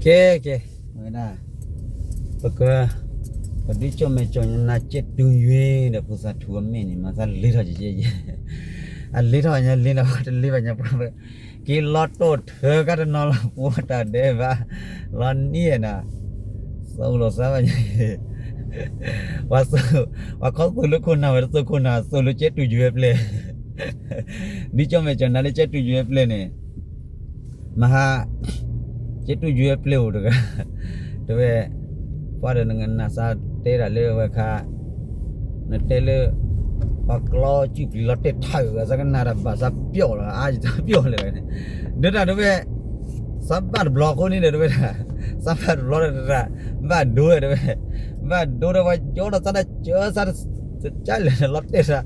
ကဲကဲ, ဝဲဒၣ်, ပက, ပဒုကၠီၣ်မဲာ်ကၠီၣ်ညါနၤ ကဲတူၢ်ယွ့ဒီးဖိသၣ်ထူအမဲာ်န့ၣ် မၤသးလ့ထီၣ်ကဲကဲ, အလ့ထီၣ်ညါလ့ဒီး တလ့ဘၣ်ညါပှၤ, က့ၤလီၤတိၢ်ထၢကတနီၤလီၤ ပှၤတၢ်ဒဲးဘး, လီၤနံၣ်နၤ, သးအိၣ်လီၤသးဘၣ်ညါ, ပှၤ, ပှၤခီသိၣ်လၢခိၣ်နၢ်ဝဲတသိၣ်ခိၣ်နၢ် သိၣ်လၢကဲတူၢ်ယွ့ပျဲၢ်, ဒုကၠီၣ်မဲာ်ကၠီၣ်နၤလၢကဲတူၢ်ယွ့ပျဲၢ်န့ၣ် မဟါ, ကဲတူၢ်ယွ့ပျဲၢ်အိၣ်တဂၤ, တဲဝဲ, ပှၤဒီးနကနၣ်စးတဲတၢ်လၢဝဲခါ, နတဲလၢ, ပှၤကျီစုၣ်ပျံၤလီၤတဲာ်ထးဂၤ စးကနၣ်တၢ်ဘၣ်စးပျီၣ်လီၤ အါယတပျီၣ်လၢၤဝဲန့ၣ်, ဒီးတၢ်တဲဝဲ, စးဘၣ်တဘျီအဃိန့ၣ်ဒီးတဲဝဲဒၣ်, စးဘၣ်တဘျီဒီးတၢ်, ဘၣ်ဒိဝဲတဲဝဲ, ဘၣ်ဒိဒီးပှၤကၠီဒီးစးဒီးကၢစးတ ကၢလဲၣ်လီၤတဲာ်ဒီး,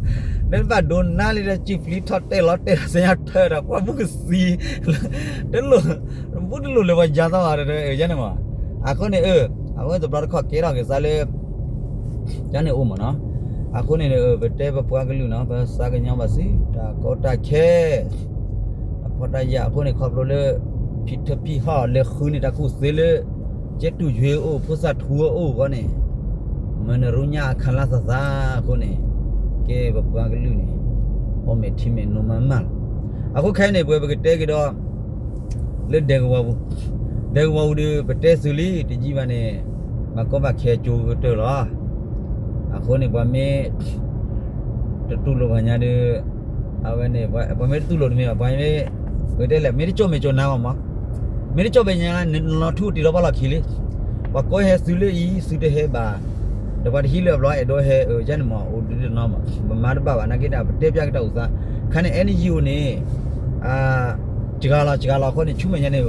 ဒီးဘၣ်ဒိနါလံဒီး စုၣ်ပျံၤထီၣ်တဲာ်လီၤတဲာ်ဒီး စညါထၢဒီး ပှၤဘူးကသံ, တလိၣ်, ဘူးတလိၣ်လၢပှၤယါသီၣ်ဘၣ်ဒီး ယါန့ၣ်မး, အဃိန့ၣ်, အဝဲတဘျီတခီၣ်ကဲထီၣ်က့ၤသးလၢ ကန့ၣ်အိၣ်မးနီၤ, အဃိန့ၣ် ပတဲပပှၤကလုာ်နီၤ ပသးကညီၤဘၣ်စ့ၢ် တၢ်ကီတၢ်ခဲ အဖီတၢ်ယာ်အဃိန့ၣ် ခီဖျိလၢ ဖံးထၢဖံးဟီၣ်လဲၤဃုန့ၢ်တၢ်ကူၣ်သ့လၢ ကဲတူၢ်ယွ့အိၣ် ဖိသၣ်ထူအအိၣ်အဂီၢ်န့ၣ်, မၢနရူညါအခါလၢသးသးအဃိန့ၣ်, ကဲပပှၤကလုာ်န့ၣ် အီၣ်မဲာ်ထံမဲာ်နိမးမးလီၤ. အဃိခဲအံၤန့ၣ် ပဝဲပကတဲက့ၤဒီး လၢဒဲကဝီၤပူၤ, ဒဲကဝီၤပူၤဒီး ပတဲသုလံ တယံာ်ဘၣ်န့ၣ် ဘၣ်ကီဘၣ်ခဲကၠိကတၢၢ်လီၤ. အဃိန့ၣ် ပှၤမ့ၢ် တတူၢ်လိာ်ဘၣ်ညါဒီး အဝဲန့ၣ် ပှၤမ့ၢ်တတူၢ်လိာ်တမ့ၢ်ဘၣ် ပှၤမ့ၢ် ပတဲလဲၣ် မ့ၢ်တကၠီၣ်မဲာ်ကၠီၣ်နါဘၣ်မး, မ့ၢ်တကၠီၣ်မဲာ်ကၠီၣ်နါ နလီၤထူတ့ၢ်လီၤဘၣ်လီၢ်ခံလံ. ပှၤကိးဟဲသုလၢအံၤ သုတဟဲဘၣ်, ဒီးပှၤတဟံးလၢအဘျီအဲၣ်ဒိးဟဲ အၢ ယါန့ၣ်မး အိၣ်ဒုးတနီၤမး ပမၤတဘၣ်ဘၣ် နာ်က့ဒၣ် ပတဲပျါက့ၤတၢ်အိၣ်သး, ခါန့ၣ် အဲၣ်နယူၣ်န့ၣ် စှၤလီၤ စှၤလီၤအဃိန့ၣ် ဆူမဲာ်ညါန့ၣ်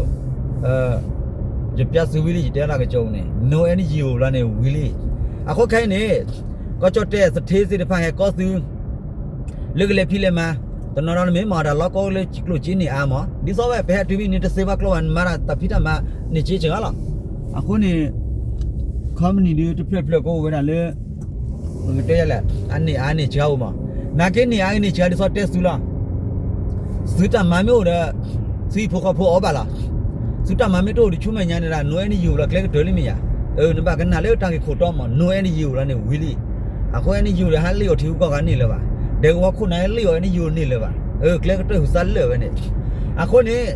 ယပျါသုဝံၤလံ ယတဲတၢ်ကစီၣ်ပူၤန့ၣ် no အဲၣ်နယူၣ်လီၤန့ၣ်ဝံၤလံ. အဃိခဲအံၤန့ၣ် ကီၢ်ကၠီၣ်တဲၣ်သထ့သ့ၣ်တဖၣ်ဟဲကိးသု လၢကလဲၤဖံးလဲၤမၤ, တနီၤနီၤနမ့ၢ်မၤတၢ်လီၤကီလၢကျိၣ်စ့န့ၢ်အါမး, ဒ်သိးဝဲပဟဲတုၤမ့ၢ်န့ၣ် တသ့ဘၣ်ကျိဘၣ် နမၤတၢ်ဖံးတၢ်မၤန့ၢ်စ့စှၤလီၤ. အဃိန့ၣ် ခီပနံၣ်ဒုးတဖျၢၣ်ဖျၢၣ်ကအိၣ်ဝဲဒၣ်လၢ ပကတဲလဲၣ် အန့ၢ်အါန့ၢ်စှၤအိၣ်မး, နာ်က့န့ၢ်အါန့ၢ်စှၤဒ်သိးတဲသုလီၤ. သုတၢ်မၤမ့ၢ်အိၣ်ဒီး သုဟံၣ်ဖိဃီဖိအီၣ်ဘၣ်လီၤ. သုတၢ်မၤမ့ၢ်တအိၣ်ဒီး ဆူမဲာ်ညါန့ၣ်ဒၣ် no အဲၣ်နယူၣ်လီၤ ကျဲကတၢၢ်လံမ့ၢ်ယါ, နဘၣ်ကနၣ်လၢတၢ်ဂ့ၢ်ခိၣ်တီမး no အဲၣ်နယူၣ်လီၤန့ၣ်ဝံၤလံ. အဃိအဲၣ်နယူၣ်ဒီး ဟးလ့ၣ်အီၤထံဂုၤကီၢ်ဂၤန့ၢ်လၢၤဘၣ်, ဒဲကဝီၤခိၣ်နၢ်ဟဲလ့ၣ်အီၤအဲၣ်နယူၣ်န့ၢ်လၢၤဘၣ်, ကျဲကတၢၢ်ဟုးသးလၢာ်ဝဲန့ၣ်. အဃိန့ၣ်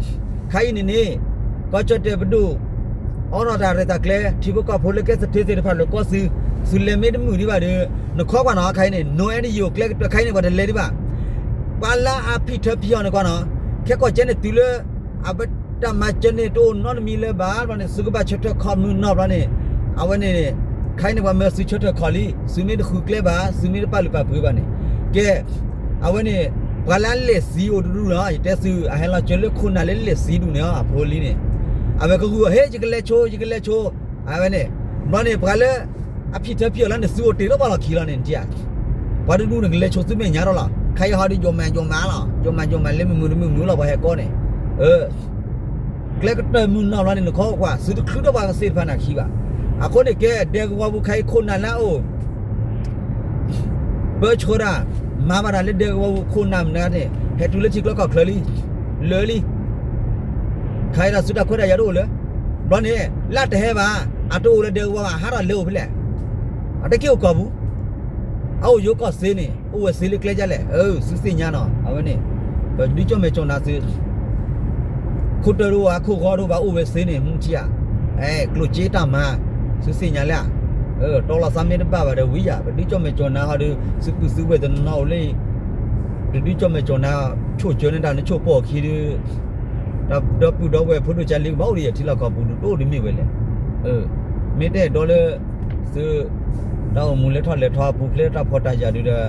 ခါအံၤန့ၣ်န့ၣ် ကီၢ်ကၠီၣ်တဲၣ်ပဒိၣ် အိးထီၣ်တၢ်ရဲၣ်တၢ်ကျဲၤ ထံဖိကီၢ်ဖိလၢကဲသထ့သ့ၣ်တဖၣ်လၢကီၢ်သု, သုလဲၤမ့ၢ်တမုာ်ဒံးဘၣ်ဒီး နခီကွၢ်နီၤ ခါအံၤန့ၣ် no အဲၣ်နယူၣ် ကျဲကတၢၢ် ခါအံၤန့ၣ် ပှၤတလဲၤဒံးဘၣ်. ပှၤလၢအဖံးထၢဖံးအီၤန့ၣ်ကွၢ်နီၤ, ခဲကိာ်ကဲန့ၣ်တုၤလၢ အဝဲတၢ်မၤစၢၤန့ၣ်တအိၣ်နီတမံၤလၢၤဘၣ်ဘျီန့ၣ် သုကဘၣ်ဆၢထၢၣ်ခီမုၢ်နီၢ်ဘျီန့ၣ်, အဝဲန့ၣ် ခါအံၤန့ၣ် ပှၤမၢသုဆၢထၢၣ်ခီလံ, သုမ့ၢ်တဃုကျဲဘၣ် သုမ့ၢ်တပာ်လုၢ်ပာ်ပှ့ၤဘၣ်န့ၣ်, ကဲ အဝဲန့ၣ် ပှၤလၢအလဲၤသံအိၣ်တဒူၣ်နီၤ ယတဲသု အဟဲလီၤစၢၤလၢခိၣ်နၢ်လၢလဲၤသံဒူၣ်န့ၣ် အဖိလံန့ၣ်, အဝဲကဂုာ်အီၤ ဟ့ ယကလဲၤဆိ ယကလဲၤဆိ, အဝဲန့ၣ် ဘျီန့ၣ် ပှၤလၢ အဖံးထၢဖံးအီၤလၢန့ၣ် သုအိၣ်တ့ၢ်လၢပှၤလီၢ်ခံလီၤန့ၣ် နထံၣ်ဧါ, ပှၤတဒူၣ်န့ၣ် ကလဲၤဆိသုမဲာ်ညါထီၣ်လီၤ. ခါအံၤဟီဒီး ယိၤမးယိၤမးလီၤ, ယိၤမးယိၤမးလၢမုာ်မုာ်တမုာ်မုာ်လီၤ ပှၤဟဲကိးန့ၣ်, ကျဲကတၢၢ်မုၢ်နီၢ်ဘျီန့ၣ် နခီကွၢ် သုတချုးထီၣ်ပှၤကသ့ၣ်တဖၣ်န့ၣ်ခံဘၣ်. အဃိန့ၣ်ကဲ ဒဲကဝီၤပူၤခါအံၤခိၣ်နၢ်လၢအအိၣ် ပၢဆှၢတၢ် မၤဘၣ်တၢ်လၢဒဲကဝီၤပူၤခိၣ်နၢ်မနုၤန့ၣ် ဟဲတုၤလၢထံကျိကီၢ်ချၢလံ, လၢာ်လံ ခါအံၤဒီးသုတၢ်ခွဲးတၢ်ယာ်တအိၣ်လၢၤ, ဘျီန့ၣ် လၢတဟဲဘၣ် အတအိၣ်လၢဒဲကဝီၤဘၣ် ဟးထီၣ်လဲၤအိၣ်ဖဲလဲၣ်, အတက့ၢ်အိၣ်ကီၢ်ပူၤ, အအိၣ်ယိၤကီၢ်သ့န့ၣ် အိၣ်ဝဲသ့လၢကျဲဒ်လဲၣ်, သုသ့ၣ်ညါနီၤ အဝဲန့ၣ် ပဒုးကၠီၣ်မဲာ်ကၠီၣ်နၤသု ခိၣ်တၢၢ်တအိၣ်ဘၣ် ခိၣ်ဂီၤတအိၣ်ဘၣ် အိၣ်ဝဲသ့န့ၣ် မူထံဧါ, ကျိၣ်စ့တၢ်မၤ သုသ့ၣ်ညါလၢ တီလီၤသးမ့ၢ်တဘၣ်ဘၣ်ဒီးဝံၤယၤ ပဒုးကၠီၣ်မဲာ်ကၠီၣ်နၤဟီဒီး သုပုၢ်သုဝဲၢ်တနီၤနီၤအိၣ်လၢ တဒုးကၠီၣ်မဲာ်ကၠီၣ်နၤ ဆိၣ်ကၢန့ၢ်တၢ် နဆိၣ်ပိာ်အခံဒီး ဒီပုၢ်ဒီဝဲၢ်ဖိဒိၣ်ကၢ်လံ ကဘၣ်အိၣ်ဒီးယၤထံလီၢ်ကီၢ်ပူၤဒုးတအိၣ်ဒုးမ့ၢ်ဝဲလဲၣ်, မ့ၢ်တအဲၣ်ဒိးလၢ သု တၢ်အိၣ်မူလဲၤထီၣ်လဲၤထီအပူၤဖျဲးတၢ်ဖီၣ်တၢ်ယာ်ဒုးဒီး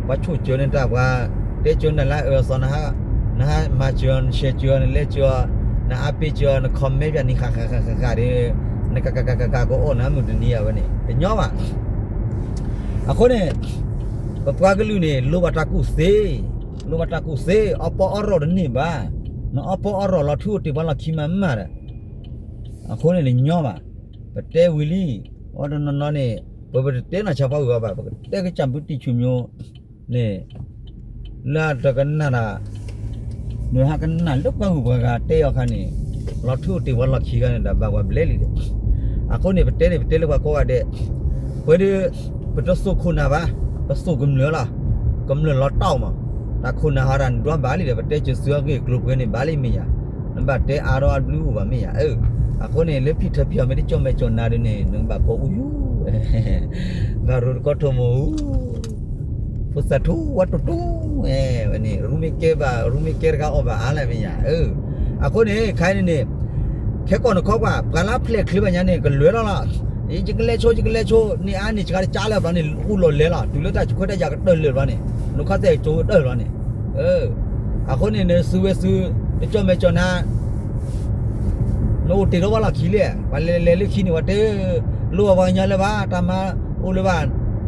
ပှၤဆိၣ်ကၢန့ၢ်တၢ်ပှၤ တဲကၢနၤလၢအအၢအသီ နဟးမၤစၢၤ နshareကၢ နlikeကၢ နအါပ့ၢ်ကၢ နcommentပျၢ်န့ၣ် ဃၣ်ဃၣ်ဃၣ်ဃၣ်ဃၣ်ဒီး နကကကကကကအိၣ်နၤမုၢ်တနံၤအဝဲန့ၣ် တညီဘၣ်. အဃိန့ၣ် ပပှၤကလုာ်န့ၣ် လိၣ်ဘၣ်တၢ်ကူၣ်သ့, လိၣ်ဘၣ်တၢ်ကူၣ်သ့ အီၣ်ပီအီၣ်ရီၣ်တန့ၢ်ဘၣ်, နအီၣ်ပီအီၣ်ရီၣ်လီၤထူအိၣ်တ့ၢ်ပှၤလီၢ်ခံမးမးဒီး အဃိန့ၣ်တညီဘၣ်. ပတဲဝံၤလံ, အီၤတနီၤနီၤန့ၣ် ပပတတဲနီၢ်ဆါပှၤဂုၤအီၤဘၣ်, ပကတဲကစၢ်ဘုတံၣ်ဆူၣ်မိန့ၣ် လၢတကနၣ်တၢ် နဟးကနၣ်လၢပှၤဂုၤပှၤဂၤတဲအီၤခါန့ၣ် လီၤထွံအိၣ်တ့ၢ်ပှၤလီၢ်ခံဂၤန့ၣ်ဒီး ဘၣ်ပှၤဘျဲလံဒီး, အဃိန့ၣ် ပတဲန့ၣ် ပတဲလၢပှၤကိးဂၤဒဲး, ပှၤဒီး ပတစိာ်ခိၣ်နၢ်ဘၣ်, ပစိာ်ကမျၢၢ်လီၤ, ကမျၢၢ်လီၤတီၢ်မး, တၢ်ခိၣ်နၢ်ဟီဒၣ်နဒွးဘၣ်လံဒီး ပတဲစၢၤသုအဂ့ၢ်အကျိၤပှဲၤန့ၣ် ဘၣ်လံမ့ၢ်ယၤ, နဘၣ်တဲအါထီၣ်အဘျုးအိၣ်ဘၣ်မ့ၢ်ယၤ, အဃိန့ၣ် လၢဖံၣ်ထၢဖံၣ်အီၤမ့ၢ်တကၠီၣ်မဲာ်ကၠီၣ်နါဒ်န့ၣ် နကဘၣ်ကိးအူယူ ဘၣ်ရိတကီၢ်ထိၣ်မူၤအူ, ဖိသၣ်ထူဝဲတူၢ်တူၢ်, ဝဲန့ၣ် ရူမ့ၢ်ကဲဘၣ် ရူမ့ၢ်ကဲတခါအီၣ်ဘၣ်အါလဲၣ်မ့ၢ်ယၤ, အဃိန့ၣ် ခဲအံၤန့ၣ်န့ၣ်, ခဲကီၢ်နခီပှၤ ပှၤလၢဖျဲၣ်ချ့ဘၣ်ညါန့ၣ် ကလဲၤလီၤလီၤ, ယကလဲၤဆိ ယကလဲၤဆိ န့ၢ်အါန့ၢ်စှၤတကးလၢဘျီန့ၣ် အိၣ်လီၤလဲၤလီၤ တုၤလၢတၢ်ခွဲးတၢ်ယာ်ကတၢၢ်လၢာ်ဘျီန့ၣ် နခီၣ်သဲးကၠိကတၢၢ်ဘျီန့ၣ်, အဃိန့ၣ် နစုဝဲစု တကၠီၣ်မဲာ်ကၠီၣ်နါ နအိၣ်တ့ၢ်ထီၣ်ဝဲလီၢ်ခံလဲၣ်, ပှၤလဲၤလဲၤလၢခံန့ၣ် ပှၤတဲ လိၣ်ဘၣ်ပှၤကညီလၢၤဘၣ် တၢ်မၤအိၣ်လၢၤဘၣ်,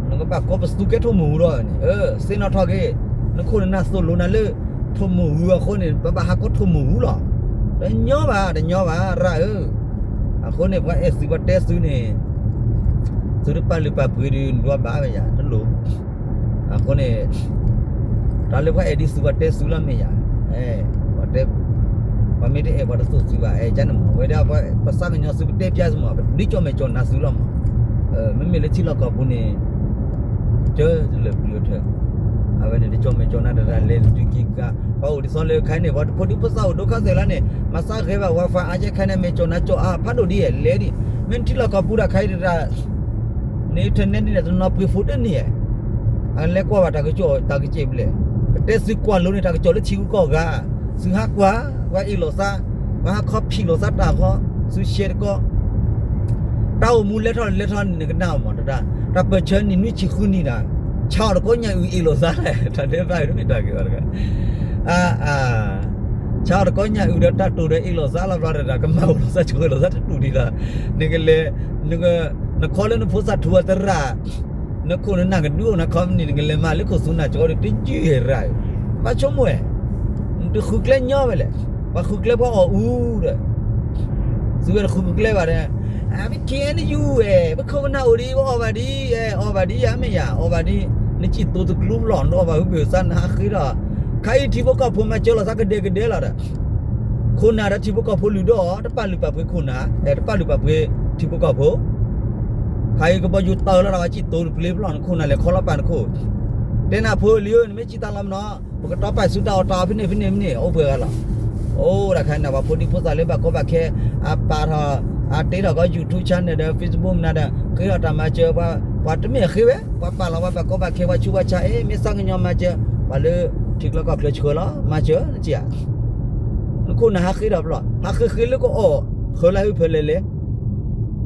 နကဘၣ်ကိးပသူကဲထိၣ်မူၤအူဒီးန့ၣ်, သ့ၣ်နီၣ်ထီၣ်က့ၤ, နခိၣ်နနၢ်သိၣ်လိနၤလၢ ထိၣ်မူၤအူအဃိန့ၣ် ပဘၣ်ဟးကိးထိၣ်မူၤအူလီၤ, တညီဘၣ် တညီဘၣ် ရၣ်ဧၢ, အဃိန့ၣ် ပှၤအဲၣ်သုပှၤတဲသုန့ၣ် သုတပာ်လုၢ်ပာ်ပှ့ၤဒီး နဒွးဘၣ်ဝဲယၤ တလိၣ် အဃိန့ၣ် တၢ်လၢပှၤအဲၣ်ဒ်သုပှၤတဲသုလီၤမ့ၢ်ယၤ, ပှၤတဲ ပှၤမ့ၢ်တအဲၣ်ပှၤတသိၣ်သုဘၣ် အဲၣ်ကန့ၣ်မး ဝဲဒၣ်ပှၤ ပသးကညီၤသုပတဲပျါသုမး ပဒ်ကၠီၣ်မဲာ်ကၠီၣ်နါသုလီၤမး, မ့မ့ၢ်လၢထံလီၢ်ကီၢ်ပူၤန့ၣ် ကၢလၢပျုၤအထၢၣ်, အဝဲန့ၣ် တကၠီၣ်မဲာ်ကၠီၣ်နါတရၣ်လဲၤလၢတုၤက့ၤကါ, ပှၤအိၣ်ဒ်သိးလၢခဲအံၤန့ၣ် ပှၤတဖိဒံဖိသၣ်အိၣ်ဒိၣ်ခါသဲးလၢန့ၣ် မၤသးဂဲၤဘၣ် Wi-Fi အါကဲခဲအံၤန့ၣ် မဲာ်ကၠီၣ်နါကၠီၣ်အါဖးဒိၣ်ဒ်လဲၣ်ဒ်, မ့ၢ်ထံလီၢ်ကီၢ်ပူၤတၢ်ခါအံၤတရၣ် န့ၣ် internet ဒ်န့ၣ် တနီၤပှ့ၤဖိတန့ၢ်ဧါ, အလဲၤကွၢ်ဘၣ်တၢ်ကစီၣ်တၢ်ကစ့ၢ်ဖဲလဲၣ်, ပတဲသုကွၢ်လိန့ၣ် တၢ်ကစီၣ်လၢထံဂုၤကီၢ်ဂၤ, သုဟးကွၢ်, ပှၤအ့ၣ်လိာ်သး, ပှၤဟးခီဖံးလိာ်သးတၢ်ဃီ, သု share တကီၢ်, တၢ်အိၣ်မူလဲၤထီၣ်လဲၤထီၣ်န့ၣ် နကနၣ်အီၤမး, တၢ်ပၢၢ်ဆၢနံၣ်နွံဆံဃုနံၣ်ဒၣ်, ဆါအီၤတကီၢ်ညၣ်အုၣ်အ့ၣ်လိာ်သးလဲၣ်, တၢ်ဒဲးဘၣ်အံၤတမ့ၢ်တၢ်ဂ့ၤဘၣ်တဂၤ ဆါအီၤတကီၢ်ညၣ်အုၣ်ဒီးတၢ်တိၢ်ဒီးအ့ၣ်လိာ်သးလီၤဘျီဒီး ကမၤအိၣ်လိာ်သးဆှၢလိာ်သးတတူၢ်ဒံးလီၤ, နကလဲၤ, နခီလၢနဖိသၣ်ထူအသရၣ်, နခိၣ်နနၢ်ကဒုအိၣ်နၤခီပနံၣ် နကလဲၤမၤလၢခိၣ်သူနၢ်ကၠီဒီးတယုၢ်ရၣ်, ဘၣ်ဆိကမိၣ်ဝဲ, နတဃုကျဲညီဝဲလဲၣ်, ပှၤဃုကျဲပှၤအီၣ်အူဒီး သုဝဲတဃုကျဲဘၣ်ဒီး, အမ့ၢ် KNU ဝဲ, ပခိၣ်ပနၢ်အိၣ်ဒံး ပအီၣ်ဘၣ်ဒံး, အီၣ်ဘၣ်ဒံးဧါမ့ၢ်ယၤ, အီၣ်ဘၣ်ဒံး, နစံၣ်တိၤတကျူလီၤ နအီၣ်ဘၣ်ဟုဘ့ၣ်သးနဟးဃ့ဒီး, ခါအံၤထံဖိကီၢ်ဖိမၤစၢၤလိာ်သးကဒဲကဒဲလီၤဒီး, ခိၣ်နၢ်ဒီးထံဖိကီၢ်ဖိလုၢ်ဒိၣ်အီၤ တပာ်လုၢ်ပာ်ပှ့ၤခိၣ်နၢ်, တပာ်လုၢ်ပာ်ပှ့ၤထံဖိကီၢ်ဖိ, ခါအံၤကဘီယူၤတၢ်လီၤဒီး ပှၤစံၣ်တိၤတပျ့ၤပလီၢ်နခိၣ်နၢ်လဲၤခီလီၤပာ်နခိၣ်, တဲနၤဖိလံဧၢ နမ့ၢ်စံးတၢ်လီၤမနီၤ ပကတီပာ်စုတၢ်အီၣ်တၢ်အီဖဲန့ၣ်ဖဲန့ၣ်ဖဲန့ၣ် အိၣ်ပှဲၤဂၤလီၤ, အိၣ်ဒၣ်ခါန့ၣ် ပှၤဖိဒံဖိသၣ်လၢဘၣ်ကီဘၣ်ခဲ, အပာ်ထီၣ်, အတ့ထီၣ်ကီ YouTube channel ဒီး Facebook မနၤဒီး ဃ့ထီၣ်တၢ်မၤစၢၤ, ပှၤတမ့ၢ်ဃ့ဝဲ, ပှၤပာ်လီၤပှၤဘၣ်ကီဘၣ်ခဲ ပှၤဆူးပှၤဆါ အ့ မ့ၢ်သးကညီၤမၤစၢၤ, ပှၤလၢထံချၢကီၢ်ချၢဆှၢလီၤ မၤစၢၤနစံးဧါ, နခိၣ်နၢ်ဟးဃ့ဒီးပလီၢ် ဟးဃ့ဃ့လၢကအီၣ်ဖၢလၢဟုဖၢလဲၣ်လဲၣ်,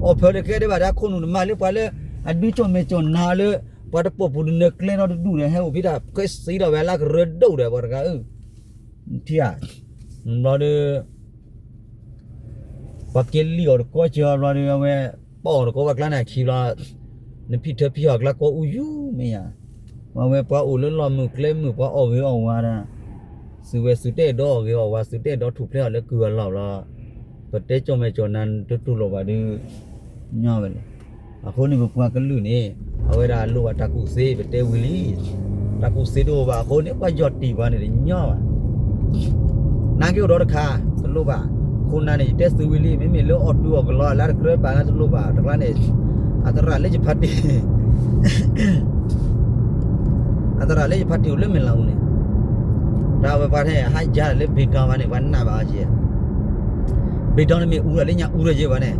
အီၣ်ဖၢလၢကဲဒဲးဘၣ်ဒီး ခိၣ်နူာ်နမၤလၢပှၤလၢ အဒုကၠီၣ်မဲာ်ကၠီၣ်နါလၢ ပှၤတပိာ်ပူၤနနၢၤကျဲထီၣ်တဒူၣ်ဒီး ဟဲအိၣ်ဖဲတၢ်ခွဲးစံးထီၣ်ဝဲလၢကရၢဒိၣ်ဒီး ပှၤတဂၤဧၢ, ထံဧါ, ဘျီဒီး ပှၤက့ၤလံၣ်အီၤတကီကၢၤဘျီဒီး အဝဲ ပာ်အီၤတကီပှၤကျါန့ၣ်ခံဘျီ, နဖံၣ်ထၢဖံၣ်ဟီၣ်ကျါကိးအူယူမ့ၢ်ဧါ, ပှၤဝဲပှၤအိၣ်လၢလီၢ်မုၢ်ကျဲမုၢ် ပှၤအီၣ်ဂ့ၤအီၣ်ဝါဒီး သုဝဲသုတအဲၣ်ဒိးအီၣ်ဂ့ၤအီၣ်ဝါ သုတအဲၣ်ဒိးထူၣ်ဖျဲးအီၤလၢကုၢ်အလီၢ်ဘျီ, ပတဲကၠီၣ်မဲာ်ကၠီၣ်နါတတူၢ်လိာ်ဘၣ်ဒီး ညီဝဲလဲၣ်. အဃိန့ၣ် ပပှၤကလုာ်န့ၣ် အဝဲဒၣ်လိၣ်ဘၣ်တၢ်ကူၣ်သ့ ပတဲဝံၤလံ. တၢ်ကူၣ်သ့တအိၣ်ဘၣ်အဃိန့ၣ် ပှၤယီၢ်တံၢ်ပှၤန့ၣ်တညီဘၣ်. နာ်က့အိၣ်ဒီးတခါ တလိၣ်ဘၣ်. ခိၣ်နၢ်န့ၣ် ယတဲသုဝံၤလံ မ့မ့ၢ်လၢအီၣ်တူၢ်အီၣ်ကလီလၢတကြၢးဘၣ်န့ၣ်တလိၣ်ဘၣ်. တကျါန့ၣ် အသရၣ်လၢယဖါတံၢ် အသရၣ်လၢယဖါတံၢ်အိၣ်လၢမဲၢ်လးအူန့ၣ် တၢ်ဝဲပှၤထဲဟးယါလၢဘ့ၣ်ဒီဘၣ်န့ၣ် ပှၤနာ်ဘၣ်အီၤက့ၤ ဘ့ၣ်ဒီန့ၣ်မ့ၢ်အူဒီး လၢညါအူဒီးယဲဘၣ်န့ၣ်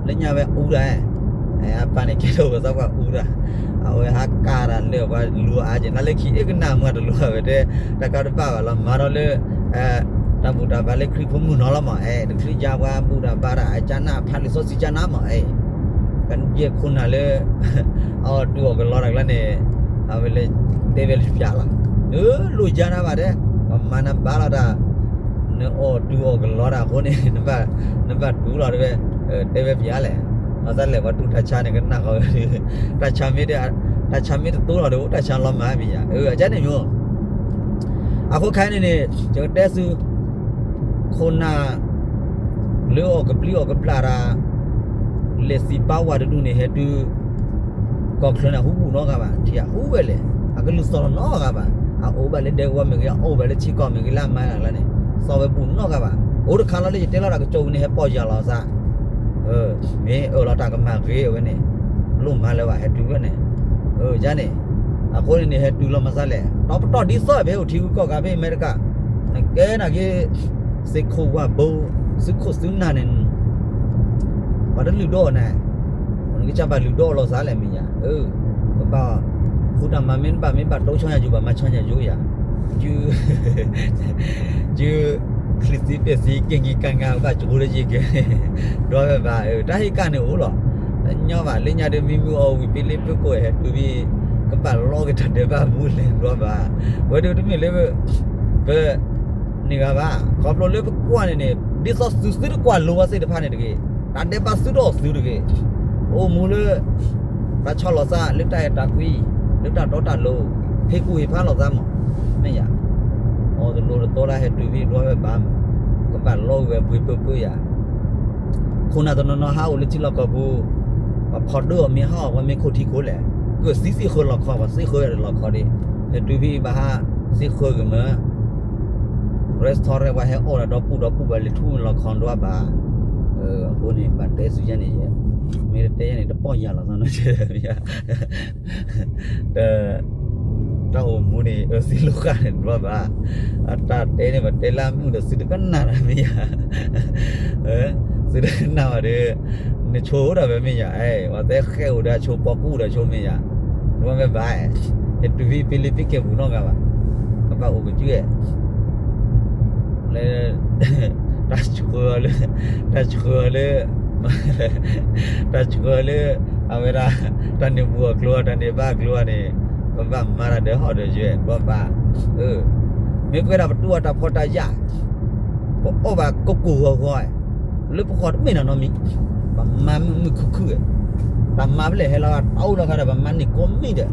လၢညါဝဲအူဒီး အပၢ်န့ၣ်ကဲထီၣ်ပသးပှၤအူဒီး အဝဲဟးကါတၢ်လၢပှၤလူၤအါက့ၤ နာ်လၢခံအ့ၣ်ကနၣ်မွၤတလိၤဝဲတဲ တၢ်ကါတဘၣ်ဘၣ်လီၤ မၤဒီးလၢ တၢ်ဘူၣ်တၢ်ဘါလၢခရံာ်ဖိမုၣ်နီၤလီၤမး အဲ တချုးယါပှၤဘူၣ်တၢ်ဘါတၢ်အကၢနၢ်ဖးလံာ်စီဆှံကၢနၢ်မး အဲ ကယဲၢ်ခိၣ်နၢ်လၢ အအီၣ်တူၢ်အီၣ်ကလီတၢ်ကျါန့ၣ် အဝဲလၢ တဲဝဲလၢယပျးလီၤ အၢ လိၣ်ယါနၤဘၣ်တဲ ပမၤနၤဘါလီၤတၢ် နအီၣ်တူၢ်အီၣ်ကလီတၢ်အဃိန့ၣ် နဘၣ်တူၢ်လီၤတဲဝဲ တဲဝဲပျးလဲၣ် အသးလဲၣ်ပှၤတူၢ်တၢ်ဆါန့ၣ် ကနၣ်ဃီဝဲ တၢ်ဆါမ့ၢ် တၢ်ဆါမ့ၢ်တတိလီၤဒီး တၢ်ဆါလီၤမၢ်မ့ၢ်ယါ အၢ အကန့ၣ်မ့ၢ် အဃိခဲအံၤန့ၣ်န့ၣ် ယကတဲသု ခိၣ်နၢ် လၢအီၣ်ကဘျံးအီၣ်ကဘျၣ်တၢ် လဲၤသံပာ်ဝဲတဒူၣ်န့ၣ် ဟဲတုၤ ကီၢ်ချၢန့ၣ် ဟူဘူးနီတဂၤဘၣ် ထံၣ်ဧါ ဟူဝဲလဲၣ် အကလုၢ်သီၣ်လီၤနီတဂၤဘၣ် အအိၣ်ဘၣ်လၢဒဲကဝီၤမ့ၢ်ဂ့ၤ အအိၣ်ဘၣ်လၢထံကီၢ်မ့ၢ်ဂ့ၤ လၢအမၤတၢ်ကျါန့ၣ် သီၣ်ဝဲဘူးနီတဂၤဘၣ် အိၣ်တခါလီၤလၢယတဲလီၤတၢ်ကစီၣ်ဝံၤန့ၣ် ဟဲပိာ်ယၤလီၤသး, မ့ၢ်အၢၣ်လီၤတၢ်ကမၤဂ့ၤဝဲန့ၣ်, လိၣ်မၤလၢၤဘၣ် ဟဲတုၤဝဲန့ၣ်, ယန့ၣ်, အဃိန့ၣ်န့ၣ် ဟဲတုၤလီၤမၤသးလဲၣ်, တီပတီၢ်ဒ်သိး ဖဲအိၣ်ထံဂုၤကီၢ်ဂၤဖဲအမဲရကၤ, နကဲနာ်က့ စ့ၢ်ခိၣ်ဝၢ်ဘိ, သုးခိၣ်သုးနၢ်န့ၣ် ပှၤတလုၢ်ဒိၣ်အီၤန့ၣ်, နကစၢ်ဘၣ်လုၢ်ဒိၣ်အီၤလီၤသးလဲၣ်မ့ၢ်ယၤ, ကဘၣ်, ဃုတၢ်မၤမ့ၢ်တဘၣ် မ့ၢ်ဘၣ်တိၢ်ဆီညါယိာ် ဘၣ်မၤဆီညါယိာ်ယၤ, ယု, ယု, ချံသံပဲာ်သံ က့ၢ်က့ၤကၤငါ ကဘၣ်ကၠိတယံာ်က့ၤ, ဒွးဝဲဘၣ်, တၢ်ဟ့ၣ်ကၣ်န့ၣ်အိၣ်လီၤ, တညီဘၣ် လၢညါဒီး မံမုၢ်အီၣ်ဝံၤ ပ့လ့ပၢၢ်ကိးဟဲတုၤဘံ, ကဘၣ်လီကတၢၢ်ဒဲးဘၣ်မူလဲၣ် ဒွးဘၣ်, ဝဲဒၣ်တမ့ၢ်လၢ ပ န့ၢ်ဂၤဘၣ်, ခီဖျိလၢပကွၢ်န့ၣ်န့ၣ် ဒ်သိးသုသုတကွၢ်လိဘၣ်သ့ၣ်တဖၣ်န့ၣ်တဂ့ၤ, တၢ်ဒဲးဘးသုတအီၣ်သုတဂ့ၤ, အိၣ်မူလၢ ပှၤဆီၣ်လီၤသးလၢတၢ်အဲၣ်တၢ်ကွံ, လၢတၢ်တီတၢ်လိၤ, ဟ့ၣ်ကူၣ်ဟ့ၣ်ဖးလီၤသးမး, မ့ၢ်ယၤ, အီၣ်တလိၤတတီလၢဟဲတုၤဘံ ဒွးဝဲဘၣ်မး, ကဘၣ်လီဝဲပှ့ၤပၢပၢယၤ ခိၣ်နၢ်တနီၤနီၤဟးအိၣ်လၢထံလီၢ်ကီၢ်ပူၤ, ပှၤဖီၣ်ဒိၣ်အီၤမ့ၢ်ဟးအီၣ် ပှၤမ့ၢ်ခိၣ်ထံခိၣ်လဲၣ်, ကၢၢ်သံသ့ၣ်ဃၢၤလီၤခီ, ပှၤသ့ၣ်ဃၢၤဒီးလီၤခီဒံး, ဟဲတုၤဖဲဘၣ်ဟးသ့ၣ်ဃၢၤဂ့ၤမး, restaurant ပှၤဟဲအီၣ်ဒၣ်ဒီပူၣ်ဒီပူၣ်ဘၣ် လဲၤထူလီၤခီဒွးဘၣ်, အဃိန့ၣ် ဘၣ်တဲဆူယဲန့ၣ်ယဲ, မ့ၢ်တတဲယဲန့ၣ် တပီၢ်ယၢ်လီၤသးနီၤ, တၢ်အိၣ်မူန့ၣ် အၢသံလိာ်ဃာ်န့ၣ်ဒွးဘၣ်, အတၢ်တဲန့ၣ် ပတဲလၢမုၢ်ဒီးသုတကနၣ်လၢမ့ၢ်ယၤ, သုတကနၣ်ဘၣ်ဒီး, နဆိဒၣ်ဝဲမ့ၢ်ယၤ, ပှၤတဲဃဲအိၣ်ဒီးဆိ ပီကူၣ်ဒီးဆိမ့ၢ်ယၤ, ဒွးဝဲဘၣ်, ဟဲတုၤဖဲပ့လ့ပ့ကဲပူၤနီတဂၤဘၣ်, ကဘၣ်အိၣ်ကစု, လၢ တၢ်ဆှၢအီၤလၢ, တၢ်ဆှၢအီၤလၢ, တၢ်ဆှၢအီၤလၢ, အဝဲဒၣ်, တၢ်န့ၣ်ဘူၣ်အကျိၤ တၢ်န့ၣ်ဘါအကျိၤန့ၣ်, ပဘၣ်မၤတၢ်ဒီးဟီၣ်ဒီးယွဲၢ် ဒွးဘၣ်, မ့ၢ်ပှဲၤဒၣ်ပတူၢ်အတၢ်ဖီတၢ်ယာ်, ပအီၣ်ဘၣ်ကိၢ်ကိၢ်ဂီၤဂီၤ, လၢပဃီတမ့ၢ်နီတမံၤ, ပမၤမုာ်မုာ်ခုၣ်ခုၣ်, တၢ်မၤဖဲလဲၣ်ဟဲလီၤတအိၣ်လီၤခါဒီး ပမၤန့ၢ်ကိးမံၤဒီး,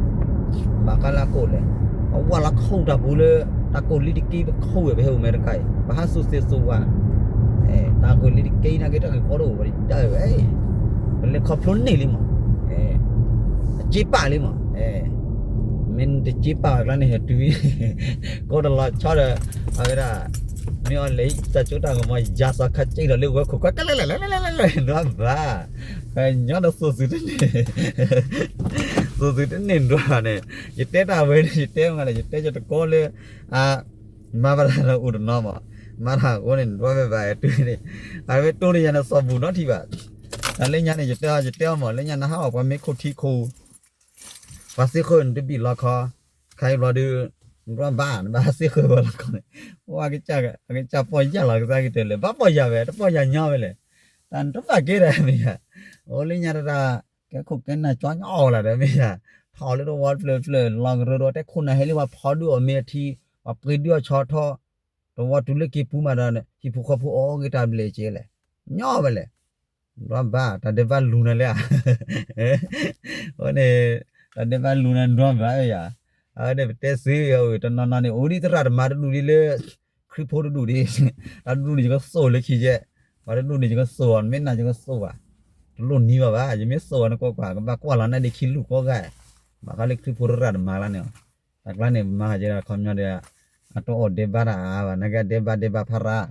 ဘၣ်ဃးလၢကိၣ်လဲၣ်, ပဝၢ်လီၤခိၣ်တၢ်ပူၤလၢ, တၢ်ကိၢ်လံတက့ ပခိၣ်ဝဲပဟဲအိၣ်အမဲရကၤအံၤ ပဟးသူၣ်သ့ၣ်သူၣ်ဝါ, တၢ်ကိၢ်လံတက့နာ်က့ တၢ်ဂ့ၢ်ကီတအိၣ်ဝဲဒၣ်ဝဲ, ပလဲၤခီဖျိန့ၢ်လံမး, အစ့ပာ်လံမး, မ့ၢ်တစ့ပာ်ဝဲကျါန့ၣ် ဟဲတုၤ, ကိးတလီၤဆီဒီး, အဝဲဒၣ်, မ့ၢ်အီၤလဲၤ တၢ်ကၠိတၢ်ကမီၤ ယၤစီၤခါစ့ဒီးလၢဝဲခိၣ်ခွါ ကလဲၤလဲၤလဲၤလဲၤလဲၤလဲၤလဲၤ ဒွးဘၣ်, ညီဒီးသူၣ်သုတန့ၢ် သူၣ်သုတန့ၢ်ဒွးန့ၣ်, ယတဲတၢ်ဝဲန့ၣ် ယတဲမးလၢ ယတဲယတကီလၢ, အ, မၤဘၣ်တၢ်ဒီးအိၣ်တနီၤမး, မၤတၢ်အဃိန့ၣ် ဒွးဝဲဘၣ်တုၤန့ၣ်, အဝဲတိၢ်န့ၢ်ယၤန့ၣ် စီၤဘူၣ်နီထံၣ်ဘၣ်, တၢ်လၢညါန့ၣ် ယတဲအီၤ ယတဲအီၤမး လၢညါနဟးအီၣ်ပှၤမ့ၢ်ခိၣ်ထံခိၣ် ပှၤသ့ၣ်ဃၢၤနတဘံၣ်လီၤခီ, ခါအံၤဘျီဒီး, နဘၣ်ဘၣ် နဘၣ်သ့ၣ်ဃၢၤဝဲလီၤခီန့ၣ်, ဝဲကစၢ်ကစၢ်ပီၢ်ယၢ်လီၤကစၢ်ကတၢၢ်လဲၣ် ဘၣ်ပီၢ်ယၢ်ဝဲ တပီၢ်ယၢ်ညီဝဲလဲၣ်, တၢ်နတဘၣ်ကဲဒၣ်မ့ၢ်ယၤ, အိၣ်လၢညါတၢ်, ကဲခိၣ်ကဲနၢ်ကၠီညီအီၣ်လၢၤဒီးမ့ၢ်ယၤ, ထီၣ်လၢတဝီတဖျၢၣ်တဖျၢၣ် လီၤကရၢဒီးတဲခိၣ်နၢ်ဟဲလံ ပှၤဖီဒုးအီၣ်မ့ၢ်အထံ, ပှၤပှ့ၤဒုးအီၣ်ဆီထီၣ်, တဝီတုၤလၢက့ၤပူၤမးဒီး ဟံၣ်ဖိဃီဖိအီၣ်ဂ့ၤတၢ်ဘျဲၣ်ကဲလဲၣ်, ညီဝဲလဲၣ် ဘၣ်ဘၣ် တၢ်ဒဲးဘးလူၤနၤလၢဧါ, အဃိန့ၣ်, တၢ်ဒဲးဘးလူၤနၤဒွးဘၣ်ယၤ, အဝဲန့ၣ်ပတဲသ့အဝဲ တနီၤနီၤန့ၣ် အိၣ်ဒံးသရၣ်တမၤတဒူၣ်ဒံးလၢ, ခရံာ်ဖိတဒူၣ်ဒံး, တၢ်တဒူၣ်န့ၣ် ယကသိၣ်လၢခံယဲၢ်, ပှၤတဒူၣ်န့ၣ် ယကသိၣ်အီၤ နမ့ၢ်နာ်ယကသိၣ်ဘၣ်, တလိၣ်နံၤဘၣ်ဘၣ် ယမ့ၢ်သိၣ်အီၤနကွၢ်ကွၢ် ကဘၣ်ကွၢ်လီၤနၤဒံးခံလူၢ်ကိးဂၤ, ဘၣ်ဃးလၢခရံာ်ဖိသရၣ်တမၤလၢန့ၣ်, တၢ်ကျါန့ၣ် မၤဟးကဲဒၣ်ခီပညီဒီး, အတအီၣ်ဒဲးဘးတၢ်အါဘၣ် နကဒဲးဘးဒဲးဘးဖးရၣ်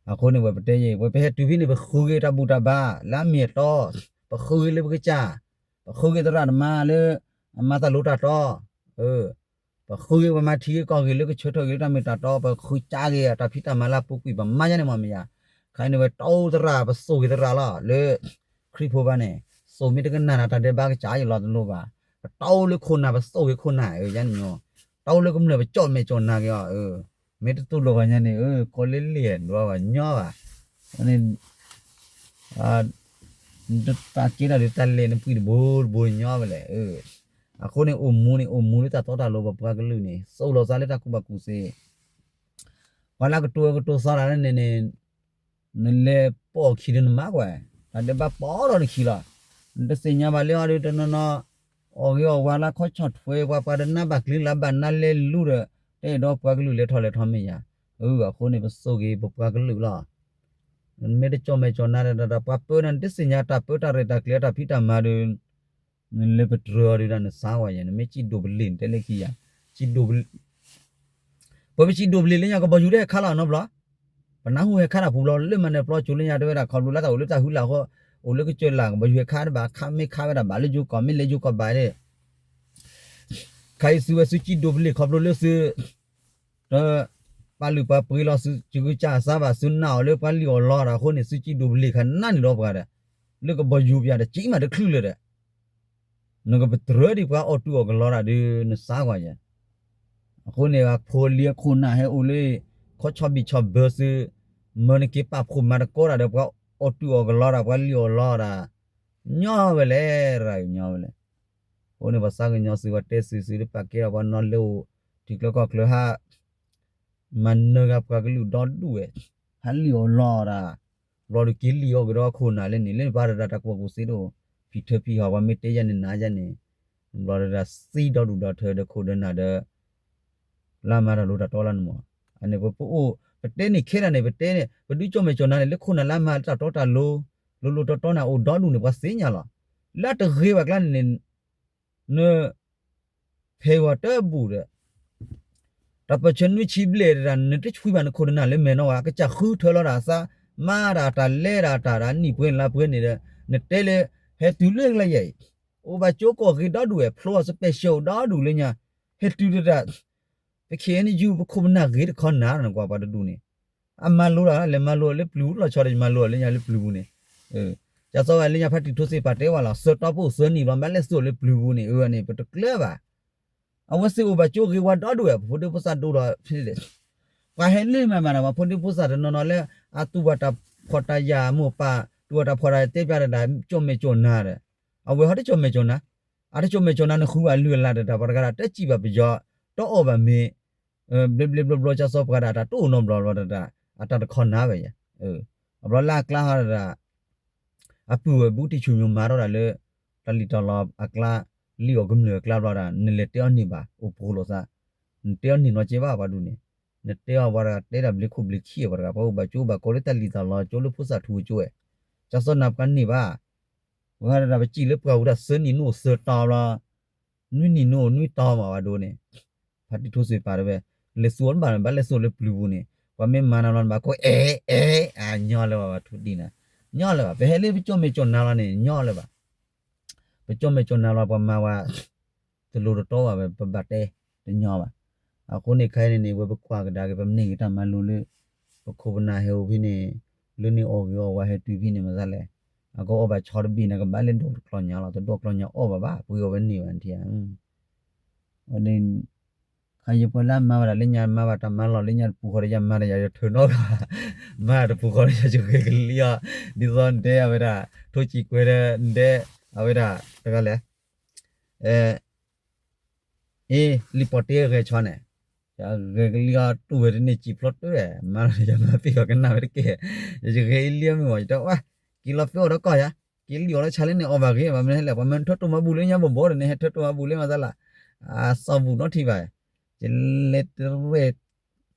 အဃိန့ၣ် ဝဲပတဲယဲ ဝဲပဟဲတုၤဖဲန့ၣ် ပဃုဂ့ၤတၢ်ဘူၣ်တၢ်ဘါ လၢအမ့ၢ်အတီ, ပဃုဂ့ၤလၢပကစၢ်, ပဃုဂ့ၤသရၣ်တမၤလၢ အမၤတၢ်လိၤတၢ်တီ, ပဃုဂ့ၤပှၤမၤထံဂ့ၤကီၢ်ဂ့ၤလၢကဆၢထၢၣ်ဂ့ၤလၢတၢ်မ့ၢ်တၢ်တီ, ပဃုကၢဂ့ၤအတၢ်ဖံးတၢ်မၤလၢအပူၤကွံာ် ပမၤယါန့ၣ်မ့ၢ်မ့ၢ်ယါ, ခါအံၤန့ၣ် ဝဲတီသရၣ် ပသိၣ်ဂ့ၤသရၣ်လီၤ လၢ ခရံာ်ဖိဘၣ်န့ၣ်, သိၣ်မ့ၢ်တကနၣ်နၤတၢ်ဒဲးဘးကစၢ်ယလီၤတလိၤဘၣ်, ပတီလၢခိၣ်နၢ် ပသိၣ်ဂ့ၤခိၣ်နၢ် ယါန့ၣ်ညီ, တီလၢကမျၢၢ်ပကၠီၣ်မဲာ်ကၠီၣ်နၤက့ၤအီၤ, မ့ၢ်တသိၣ်လိာ်ဂီၤညါန့ၣ် ကီလ့လ့ၣ်ဒွးဘၣ်ညီဘၣ်, န့ၣ် တၢ်ကဲတၢ်ဒုးတၢ်လဲၤနပှံၢ်တဘိတဘိညီဝဲလဲၣ်, အဃိန့ၣ် အိၣ်မူန့ၣ် အိၣ်မူလၢတၢ်တီတၢ်လိၤ ပပှၤကလုာ်န့ၣ် သိၣ်လိာ်သးလၢတၢ်ကူၣ်ဘၣ်ကူၣ်သ့, ပှၤလၢကတိၤကတိၤသီတၢ်လၢန့ၣ်န့ၣ်, နလဲၤပိာ်အခံဒီးနမါကွၢ်, တၢ်ဒဲးဘးပိာ်ထီၣ်နခံလီၤ, နတသ့ၣ်ညါဘၣ်လၢအီၤဒီးတနီၤနီၤ, အီၣ်ဂ့ၤအီၣ်ဝါလၢခီဆီၣ်ထွဲ ပှၤပှၤတနါဘၣ်ကျ့လၢဘၣ်နါလဲလူဒီး, တအဲၣ်ဒိးပှၤကလုာ်လဲၤထီၣ်လဲၤထီမ့ၢ်ယါ, အဃိန့ၣ် ပသိၣ်ဂ့ၤပပှၤကလုာ်လီၤ နမ့ၢ်တကၠီၣ်မဲာ်ကၠီၣ်နၤဒီး ပှၤပၢနၤ နတသ့ၣ်ညါတၢ်ပၢတၢ်ရဲၣ်တၢ်ကျဲၤတၢ်ဖံးတၢ်မၤဒီး, နလဲၤပတြၢၤအီၤဒုးဒၣ်နသါဝဲယဲ နမ့ၢ်စံၣ်ဒိးပလ့ၤ နတဲလၢခံယၤ, စံၣ်ဒိးပလ့ၤ, ပှၤမ့ၢ်စံၣ်ဒိးပလ့ၤလၢညါကဘီယူၤတဟဲခါလီၤနီတဘျီ, ပနၢ်ဟူဟဲခါတၢ်ပူၤဘျီလၢမၤနၢၤပျီကၠိလၢညါတဲဝဲဒၣ် ခီဖျိလၢတၢ်အိၣ်လၢတၢ်ဟုလၢ်အဃိ အိၣ်လၢကစၢၢ်လၢ် ကဘီယူၤဟဲခါတဘၣ် ခါမ့ၢ်ခါဝဲဒၣ်ဘၣ်လၢယိၤကီၢ် မ့ၢ်လဲၤယိၤကီၢ်ဘၣ်န့ၣ် ခါအံၤသုဝဲသုစံၣ်ဒိးပလ့ၤခီဖျိလၢသု တ ပာ်လုၢ်ပာ်ပှ့ၤလီၤသု ကဂုာ်ကၢ်အသးဘၣ် သုနာ်အီၤလၢပှၤလံၣ်အီၣ်လီအီၤတၢ်အဃိန့ၣ် သုစံၣ်ဒိးပလ့ၤခါနၢ်န့ၣ်ဒီးပှၤဒီး လၢကဘီယူၤပၠးဒီး ကံမးတချုးလၢၤဒီး နကပတြၢၤဒံးပှၤအီၣ်တုၤအီၣ်ကလီတၢ်ဒီး နသးကွၢ်ယဲ အဃိန့ၣ် ဖိလံၤအခိၣ်နၢ်ဟဲအိၣ်လၢ ခီဆီဘံၣ်ဆီဘၢသု မၢနက့ၤပာ်ဖှိၣ်မၤသကိးတၢ်ဒီးပှၤအီၣ်တုၤအီၣ်ကလီတၢ် ပှၤလံၣ်အီၣ်လီတၢ် ညီဝဲလဲၣ် တဂၤကညီဝဲလဲၣ်. အဃိန့ၣ် ပှၤသးကညီၤသု ပှၤတဲသုသုတပာ်ကဲထီၣ်ပှၤနီၤလၢအိၣ် ထံချၢကီၢ်ချၢဟး မၤနၢၤဂၤပှၤကလုာ်ဒီဒူၣ်ဝဲ ဟးလံၣ်အီၣ်လီတၢ် ဘျီဒုးက့ၤလံၣ်အီၣ်ကဒီးခိၣ်နၢ်လၢန့ၣ် လၢပှၤတဂၤတၢ်ကူၣ်ဘၣ်ကူၣ်သ့တအိၣ် ဖံးထၢဖံးဟီၣ် ပှၤမ့ၢ်တဲယၤန့ၣ်နၤယၤန့ၣ် ဘျီတဂၤသံဒီဒူၣ်ဒီထၢဒီးခိၣ်ဒီးနၢ်ဒီး လၢမၤတၢ်လိၤတၢ်တီလၢနမီၢ် အန့ၣ်ပပအိၣ် ပတဲန့ၣ်ခဲဒၣ်န့ၣ် ပတဲန့ၣ် ပဒုးကၠီၣ်မဲာ်ကၠီၣ်နါန့ၣ် လၢခိၣ်နၢ်လၢမၤတၢ်တီတၢ်လိၤ လိၤလိၤတီတီန့ၣ် အိၣ်ဒီဒူၣ်န့ၣ် ပှၤသ့ၣ်ညါလီၤ. လၢအတဂ့ၤဘၣ်ကျါန့ၣ်န့ၣ် န ဖဲဂီၤတဘူၣ်ဒီး တၢ်ပၢၢ်ဆၢနွံဆံဘျဲၣ်တဒၣ် နတဆှံဘၣ်နခိၣ်နၢ်လၢမဲာ်နီၢ်ဝဲ ကစၢ်ဃုထၢလီၤတၢ်သး မၤတၢ်တၢ်လဲၤတၢ်တၢ်ဒၣ်နံၣ်ပှဲၤလါပှဲၤန့ၣ်ဒီး နတဲလၢ ဟဲတုၤလၢကျဲယဲၢ်အံၤ အိၣ်ဘၣ်ကၠိကီၢ်ဂ့ၤဒီဒူၣ်ဝဲ ဖျိအီၤ special ဒီဒူၣ်လၢညါ ဟဲတုၤတဒၣ် ပခဲအံၤနယူၢ် ပခိၣ်ပနၢ်ဂ့ၤတခီနၤ နကွၢ်ပှၤတဒူၣ်န့ၣ် အမၤလိတၢ် လဲၤမၤလိလၢပျုၤပူၤလီၤဆီဒီး ယမၤလိလၢညါလၢပျုၤပူၤန့ၣ် ကၢ်သိးဝဲလၢညါဖါတံၢ်ထိစ့ၣ်ပာ်တဲဝဲလီၤ သၢတီပအိၣ်သၢနံၣ်ဘျီ ဘၣ်လဲၤသိၣ်လၢပျုၤပူၤန့ၣ် အန့ၣ် ပတကျၢၤဘၣ်. အဝဲသ့ၣ်အိၣ်ဘၣ်ကၠိဂ့ၤဝါဒီဒူၣ်ဝဲ ပဖိဒိၣ်ဖိသၣ်ဒိၣ်ဒီး ဖဲလဲၣ် ပှၤဟဲလၢမၤမၤဒီး ပှၤဖိဒိၣ်ဖိသၣ်တနီၤနီၤလၢ အတူၢ်ဘၣ်တၢ်ဖှီၣ်တၢ်ယာ်မိၢ်ပၢ် တူၢ်ဘၣ်တၢ်ဖှီၣ်တၢ်ယာ်တဲပျးတဒၣ် ကၠီၣ်မဲာ်ကၠီၣ်နါဒီး အဝဲဟီတကၠီၣ်မဲာ်ကၠီၣ်နါ အတကၠီၣ်မဲာ်ကၠီၣ်နါ နဃုဘၣ်လုၢ်အလၢ်တဒၣ် ပှၤတဂၤဒၣ် တစံးဘၣ်ပယီၤ တအီၣ်ဘၣ်မ့ၤ ဘျ့ဘျ့ဘျီဘျီ ကၢ်သိးပှၤဒၣ်တၢ်တအိၣ်နီတဘျီဘျီတဒၣ် အတၢ်တခီနၤဝဲယဲၢ် အဘျီလၢအကျါဟီတဒၣ် အပုၢ်ဝဲၢ်ဘူးတံၢ်ဆူၣ်ညိၣ်မၤထီၣ်တၢ်လၢ တၢ်လံၣ်တၢ်လီအကျါ လံၣ်အီၣ်ကမျၢၢ်အကျါဘျီဒၣ် နလဲၤတဲအီၤန့ၢ်ဘၣ် အိၣ်ပှိၤလိာ်သး နတဲအီၤန့ၢ်နီတစဲးဘၣ်ပှၤဒူၣ်န့ၣ် နတဲအီၤပှၤတဂၤတဲဒၣ်ဘျ့ခိၣ်ဘျ့ခံ ပှၤတဂၤ ပှၤအိၣ်ဘၣ်ကၠိဘၣ်ကီးလၢတၢ်လံၣ်တၢ်လီကၠိလၢဖိသၣ်ထူကၠိဝဲ ကၢ်သိးနၤပှၤန့ၢ်ဘၣ် ပှၤတဂၤပစံးလၢပှၤဝံၤဒၣ်သၢနံၣ်နအိၣ်သၢတီဘျီ နွံနံၣ်နအိၣ်နွံတီမးဝဲဒိၣ်န့ၣ် ဖါတံၢ်ထိစ့ၣ်ပာ်တဲဝဲ လဲၤသူၣ်အီၤတဘၣ်န့ၣ် ဘၣ်လဲၤသူၣ်လၢပျုၤပူၤန့ၣ် ပှၤမ့ၢ်မၤနၤဘျီန့ၣ် ဘၣ်ကိးအဲၣ်အဲၣ် အညီလၢၤဘၣ် ပှၤထူတံၢ်နၤ ညီလၢၤဘၣ် ပဟဲလၢပကၠီၣ်မဲာ်ကၠီၣ်နါလီၤန့ၣ် ညီလၢၤဘၣ် ပကၠီၣ်မဲာ်ကၠီၣ်နါလီၤ ပှၤမၤဝဲ တလိၤတတီဘၣ်ဝဲ ပဘၣ်တဲတညီဘၣ်. အဃိန့ၣ်ခဲအံၤန့ၣ်န့ၣ် ဝဲပကွၢ်ကဒါက့ၤ ပမ့ၢ်ဂ့ၤတၢ်မၤလိလၢ ပခိၣ်ပနၢ်ဟဲအိၣ်ဖဲန့ၣ် လၢန့ၣ်အီၣ်ဂ့ၤအီၣ်ဝါဟဲတုၤဖဲန့ၣ် မၤသးလဲၣ် အကအီၣ်ဘၣ်ဆီတဘ့ၣ်န့ၣ် ကဘၣ်လၢဒိၣ်တကျီညါလီၤ တဒိၣ်ကျီညါအီၣ်ဘၣ်ဘၣ် ပှ့ၤအီၣ်ဝဲန့ၢ်ဘၣ်ထံဧါ ဝဲ ခါယပှၤလၢအမၤဝဲဒၣ်လၢညါ မၤဘၣ်တၢ်မၤလီၢ်လၢညါတပူၤဃီဒီးယၤမၤတၢ်ယၤယထၢနီတဂၤဘၣ် မၤတၢ်တပူၤဃီဒီးယၤယဂဲၤကလံၤအီၤ ဒ်သိးနတဲအဝဲဒၣ် ထိၣ်စံၣ်ကွဲၤဒီးနတဲ အဝဲဒၣ် တဂၤလဲၣ် အ့ လံၣ်ပီၣ်တဲဂဲၤဆီန့ၣ် ယဂဲၤကလံၤအီၤတူၢ်ဝဲတန့ၢ်စံၣ်ဖျိတၢ် မၤလီၤယၤမၤပ့ၢ်အီၤကနၣ်ဝဲတက့ၢ် ယဂဲၤအံၤလံမ့ၢ်ဝဲ ယတဲဝဲ က့ၤလီၤပှ့ၤအီၣ်ဒီးကီၢ်ယၤ က့ၤလံၣ်အီၣ်လၢဆါလၢန့ၣ်အီၣ်ဘၣ်ဂ့ၤ ဘၣ်မနုၤလဲၣ် ပှၤမၢနထၢတိၢ်မၤဘူၣ်လၢညါဘိးဘိးဒီးန့ၣ် ဟဲထၢတိၢ်မၤဘူၣ်လၢမၤသးလၢ အသီၣ်ဘူၣ်နီထံၣ်ဘၣ် ယလဲၤတရဲၣ်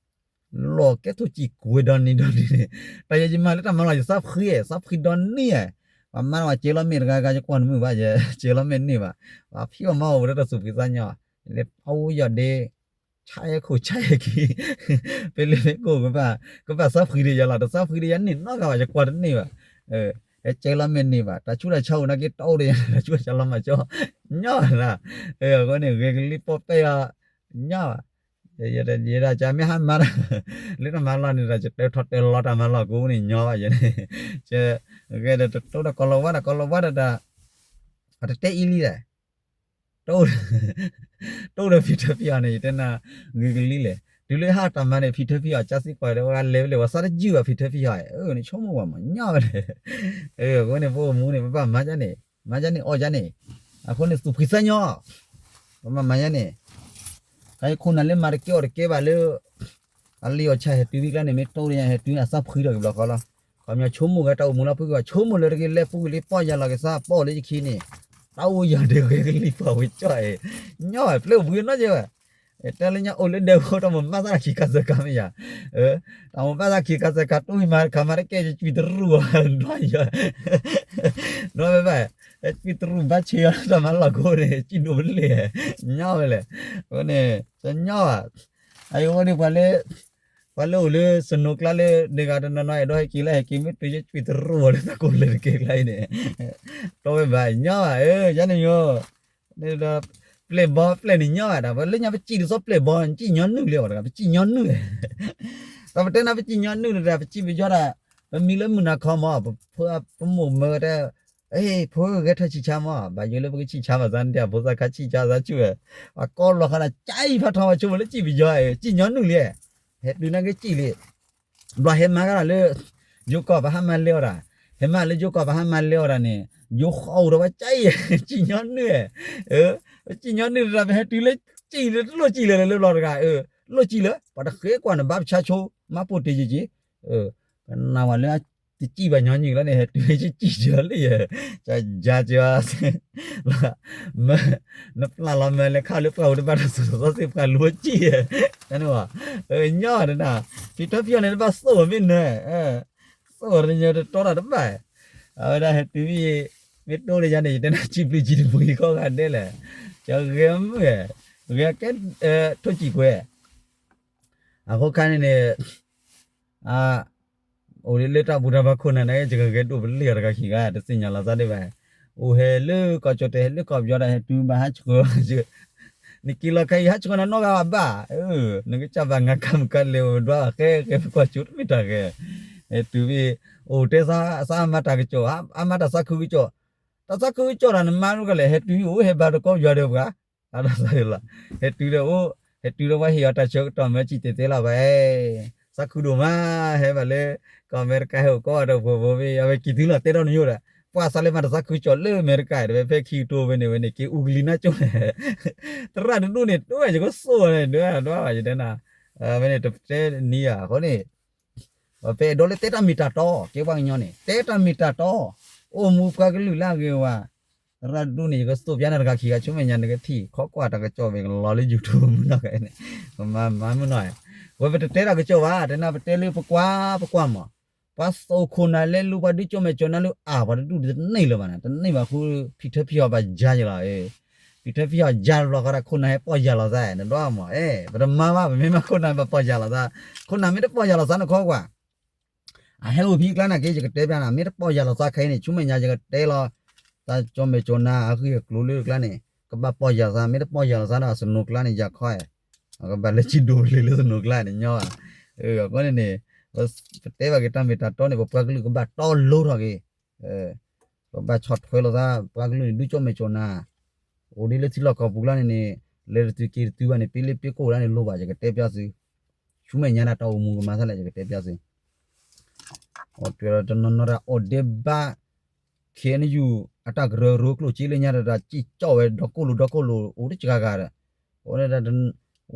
လီၢ်ကဲထိၣ်စံၣ်ကွဲၤဒီနံၤဒီနံၤန့ၣ် တၢ်ယဲယမၤလၢတၢ်မၤလီၢ်ယသးဖှံ သးဖှံဒီနံၤဧါ ပှၤမၤလီၤက့ၤလီၤမ့ၢ်တဂၤဂၤ ယကွၢ်နမုာ်ဘၣ် ယက့ၤလီၤမ့ၢ်န့ၢ်ဘၣ် ပှၤဖံးအီၣ်မၤအီၣ်ဝဲဒၣ်တၢ်သူၣ်ဖှံသးညီ ယလဲၤအဝဲယီၢ်ဒ့ ဆါယဲခိၣ်ဆါယဲခံ ဖဲလၢမ့ၢ်ကိၣ် ကဘၣ်သးဖှံဒီးယၤလီၤ တသးဖှံဒီးယၤန့ၢ်နီတဂၤဘၣ် ယကွၢ်တန့ၢ်ဘၣ် ဟဲက့ၤလီၤမ့ၢ်န့ၢ်ဘၣ် တၢ်ဆူးတၢ်ဆါအိၣ်နာ်က့တအိၣ်ဒီးယၤ တၢ်ဆူးတၢ်ဆါလီၤမၤကၠီ ညီနၤ အဃိန့ၣ် ဂဲၤကလံၤပီၣ်ပဲၢ်အီၤ ညီဘၣ် ယဲဒၣ်ကမ့ၢ်ဟါမၤ လၢတၢ်မၤလီၢ်န့ၣ်ဒီး ယတၢထီၣ်တဲလီၤတၢ်မၤလီၢ်ကိးန့ၣ် ညီဘၣ်ယဲန့ၣ် ဂဲၤဒီးတတိၢ်ဒီးကီၤလီၤဝါဒီး ကီၤလီၤဝါဒီးတၢ် အတတဲအံၤလံလဲၣ် တအိၣ် တအိၣ်ဒီးဖံးထၢဖံးအီၣ်န့ၣ် ယတဲနၤ ဂ့ၤကလံၤလဲၣ် တုၤလၢဟးတၢ်မၤန့ၣ် ဖံးထၢဖံးအီၣ် ကၢ်သံကွၢ်ဒီးဝဲလဲၤဝဲလဲၣ် ပှၤသးတယုၢ်ဘၣ်ဖံးထၢဖံးအီၣ် အန့ၣ်ဆိကမိၣ်ဝဲမး ညီဝဲလဲၣ် အဃိန့ၣ် ပအိၣ်မူန့ၣ် ပဘၣ်မၤယါန့ၣ် မၤယါန့ၣ် အီၣ်ယါန့ၣ် အဃိန့ၣ် သူၣ်ဖှံသးညီ ပမၤမၤယါန့ၣ် ခါယခိၣ်နၢ်လၢမၤတကဲအီၣ်တကဲဘၣ်လၢ အလံၣ်အီၣ်ဆၣ်ဟဲတုၤဝံၤကျါန့ၣ် မ့ၢ်တိၢ်ဒီးယၤ ဟဲတုၤန့ၣ် အသးဖှံထီၣ်က့ၤဘျီဃီလီၤ ခီပညီဆိကမိၣ်ဂဲၤတၢ်အိၣ်မူလီၤ ဖုကဘၣ်ဆိကမိၣ်လၢတဂ့ၤ လဲၤပူၤကွံာ်လံ ပီၢ်ယၤလီၤက့ၤသး ပီၢ်အိၣ်လၢယခံန့ၣ် တၢ်အိၣ်ယၤဒဲးဂဲၤကလံၤပီၢ်ဝဲကၠီအဲၣ် ညီဘၣ် ပျဲၢ်ပူၤနီတကဲဘၣ် တၢ်လၢညါအိၣ်လၢဒဲးဖိ တၢ်မိၣ်ဘၣ်သးခံခါသၢခါမ့ၢ်ယၤ တၢ်မိၣ်ဘၣ်သးခံခါသၢခါ တိၢ်မံၤမၤတခါမၤတကဲ ယကွံာ်တရူးအီၤ ဒီးယၤ ဒီးဘၣ်ဘၣ် ကွံာ်တရူးဘၣ်ဆ့အီၤ တၢ်မၤလီၢ်ကိးန့ၣ် စံၣ်ဒိးပလ့ၣ် ညီဝဲလဲၣ် အဃိန့ၣ် တညီဘၣ် အအံၤအဃိန့ၣ် ပှၤလၢ ပှၤလၢအိၣ်လၢစနိးကျါလၢ ဒဲးဂၤတနီၤနီၤ အဲၣ်ဒိးဟဲက့ၤလၢဟဲက့ၤ မ့ၢ်တုၤယဲကွံာ်တရူးအီၤလၢတၢ်ကိၢ်လၢတကဲကျါအံၤန့ၣ်, တီဝဲဘၣ်ညီဘၣ် ယန့ၣ်မ့ၢ်, ပျဲၢ်ဘီပျဲၢ်န့ၣ်ညီဘၣ်ဒီး ပလၢညါပစံၣ်ဒ်သိးပျဲၢ်ဘီ စံၣ်ညီနုၢ်လံအီၤတဂၤ ပစံၣ်ညီနုၢ်, ဒီးပတဲနၤပစံၣ်ညီနုၢ်ဒီး ပစံၣ်ပယီၤဒီး ပမံၤလၢမုၢ်နၤခီမး ပမိၢ်မၢတဲ ဖိဂဲၤထၢၣ်ဆံၣ်ဆါမး ဘၣ်ယိၣ်လၢပကဆံၣ်ဆါဘၣ်သးန့ၣ် ဖိသၣ်ခါဆံၣ်ဆါသးဆူၣ်ဝဲ, ပှၤကိးလီၤဃာ်ဒီး ကၠံဖးထီဝဲဆိကမိၣ်လၢစံၣ်ပယီၤ စံၣ်ညီနုၢ်လံ, ဟဲတုၤနာ်က့စံၣ်လံ, ဘျီဟဲမၤကဒီးလၢ ယိၤကီၢ်ပဟးမၤလဲၤအီၤဒၣ်, ဟဲမၤလၢယိၤကီၢ်ပဟးမၤလဲၤအီၤဒၣ်န့ၣ် ယိၤဃီအိၣ်ဒီးပှၤကၠံ စံၣ်ညီနုၢ်, စံၣ်ညီနုၢ်တဂၤ ပဟဲတုၤလၢစံၣ်လၢတလိၣ်စံၣ်လၢၤလၢဘျီတဂၤ, လိၣ်စံၣ်လၢ ပှၤတဃ့ကွၢ်န့ၣ် ဘါပဆါဆိ မၤပိာ်တ့ၢ်ယက့ၤ ကနၣ်ဝဲလၢ တစံၣ်ဘၣ်ညီနုၢ်လီၤန့ၣ် ဟဲတုၤလၢစံၣ်ကၠီလံ, ကယါကၠီ, နပျၢ်လီၤမၢလဲၤခါလၢပှၤအိၣ်တဘၣ်တၢ်စၢၤစီဆှံပှၤလိစံၣ်, ညီတနၤ, ဖံထၢဖံအီၤန့ၣ် တဘၣ်သိၣ်ဝဲမ့ၢ်နၢၤ, သိၣ်ဝဲတညီတတီတၢ်တဘၣ်, အဝဲဒၣ်ဟဲတုၤမ့ၢ်, မ့ၢ်တိၢ်လၢယၤန့ၣ် ယတဲနၤစံၣ်ပျုၢ်စံၣ်တပူၤအံၤခီဂၤဒဲးလဲၣ်, ကဂဲၤမုၢ်, ဂဲၤကဲ, ထိၣ်စံၣ်ကွဲၤ အဃိခါန့ၣ်န့ၣ်, အိၣ်ဒ်လၢတၢ်ဘူၣ်တၢ်ဘါခိၣ်နၢ်န့ၣ် ယကဂဲၤဒိၣ်ပလ့ၢ်အီၤတဂၤခံဂၤ တသ့ၣ်ညါလီၤသးဒံးဘၣ်, အိၣ်ဟဲလၢကီၢ်ကၠီၣ်တဲာ်ဟဲလၢကီၢ်ပယီၤဒီးဟဲတုၤဘၣ်ဟးဆှၢ, နက့ၤလီၤခဲအံၤဟးဆှၢနၤနီတဂၤဘၣ်, နကစၢ်ဘၣ်ငါကါမုၢ်ကါလဲၤဝဲဒွးအဃဲဃဲပကွၢ်ကၠိတမ့ၢ်တၢ်ဂဲၤ, ဟဲတုၤဘၣ်, အိၣ်တဲသး သးအမၤတၢ်ကစီၣ်, အမၤတၢ်သးခုကစီၣ်, တၢ်သးခုကစီၣ်တၢ်နမၤဒ်ကလဲၣ် ဟဲတုၤအိၣ်ဟဲဘါတကီၢ်ပယီၤဒီးပှၤ အဒိသးလီၤ, ဟဲတုၤဒီးအိၣ်, ဟဲတုၤဒီးပှၤဟ့ၣ်အီၤတၢ်ဆၢကတီၢ်မၢစံၣ်တဲၤတဲလီၤဘၣ်, သးခုဒိၣ်မး, ဟဲဘၣ်လၢ, ကီၢ်အမဲရကၤဟဲအိၣ်ကီးအတၢ်ဖှိၣ်ဖိဖဲ အဝဲကံၢ်သုလီၤတဲထီၣ်နညိဒီး, ပှၤသးလၢမၤတၢ်သးခုကစီၣ်လၢအမဲရကၤ တဝဲဖဲခံကထိဝဲန့ၣ်ဝဲန့ၣ် က့ၤအူကလံၤနီၢ်ကၠိန့ၣ်, သရၣ်တဒူၣ်န့ၣ် တဝဲယကသိၣ်ဝဲန့ၣ် ဒွဲဒွဲဘၣ်ယတဲနၤ, ဝဲန့ၣ်တတဲနံၤဧါ အဃိန့ၣ် ပအဲၣ်ဒိးလၢတဲတၢ်မ့ၢ်တၢ်တီ, ကဲပှၤကညီန့ၣ် တဲတၢ်မ့ၢ်တၢ်တီ, အိၣ်မူပှၤကလုာ်လၢအဂ့ၤဝဲ, သရၣ်တဒူၣ်န့ၣ် ယကသိၣ်ပျါနၤတဂၤခံဂၤ ဆူမဲာ်ညါနကထံၣ် ခီကွၢ်တၢ်ကစီၣ်ဝဲကလီၤလၢ YouTube မုၢ်နီၢ်ဂၤန့ၣ်, မၤမုၢ်နီၢ်, ဝဲပတတဲတၢ်ကစီၣ်ဘၣ် တဲနၤပတဲလၢပကွၢ်ပကွၢ်မး, ပှၤသိၣ်ခိၣ်နၢ်လၢလူပှၤဒုးကၠိမဲာ်ကၠိနါလၢအၢၣ်ပှၤတဒူၣ်တန့ၢ်လၢၤဘၣ်နၤ တန့ၢ်ဘၣ်ဃိ ဖံထၢဖံဟီၣ်ဘၣ်ယၤယလီၤ, ဖံထၢဖံဟီၣ်ယၤလီၤဃီဒီးခိၣ်နၢ်ဟဲပီၢ်ယၢ်လီၤသး နဒွးမး, ပတမၤဘၣ် ပမ့ၢ်မၤခိၣ်နၢ်ဘၣ်ပီၢ်ယၢ်လီၤသး, ခိၣ်နၢ်မ့ၢ်တပီၢ်ယၢ်လီၤသးနခီကွၢ် အဟဲအိၣ်ဖဲအကျါန့ၣ်က့ ယကတဲပျါနၤ မ့ၢ်တပီၢ်ယၢ်လီၤသးခဲအံၤန့ၣ် ဆူမဲာ်ညါယကတဲလီၤ, တၢ်ကၠီမဲာ်ကၠီနါအဂ့ၢ်အကျိၤလၢကျါန့ၣ် ကဘၣ်ပီၢ်ယၢ်လီၤသး မ့ၢ်တပီၢ်ယၢ်လီၤသးဒီး စနိးကျါန့ၣ် ယၤခီ, ကဘၣ်လၢဆံးဒိၣ်လံလၢစနိးကျါန့ၣ်ညီ, အဃိန့ၣ်န့ၣ်, ပတဲဘၣ်က့ၤတၢ်မ့ၢ်တၢ်တီန့ၣ် ပပှၤကလုာ်ကဘၣ်တီလိထီၣ်က့ၤ, ပဘၣ်ဆီၣ်ထွဲလိာ်သး ပှၤကလုာ်န့ၣ် ဒုးကၠီမဲာ်ကၠီနါ အိၣ်ဒ်လၢထံလီၢ်ကီၢ်ပူၤလီၤန့ၣ်န့ၣ်, လဲၤတတုၤက့ၤတတုၤဘၣ်န့ၣ် ပ့လ့ပ့ကိၣ်လီၤန့ၣ်လိၣ်ဘၣ် ယကတဲပျါသု, ဆူမဲာ်ညါဒၣ်တၢ်အိၣ်မူကမၤသးလဲၣ် ယကတဲပျါသု, အီၤတနီၤနီၤဒၣ်အီၣ်ဒဲဘၣ်, ခဲအံၤနယူၢ် အတၢ်ကရၢကရိကျိၣ်စ့လၢညါတၢ်တၢ်စံၣ်ကၠီၣ်ဝဲ ဒီကိၣ်လိၤဒီကိၣ်လိၤအိၣ်တစှၤဂၤဒီး, အိၣ်ဒၣ်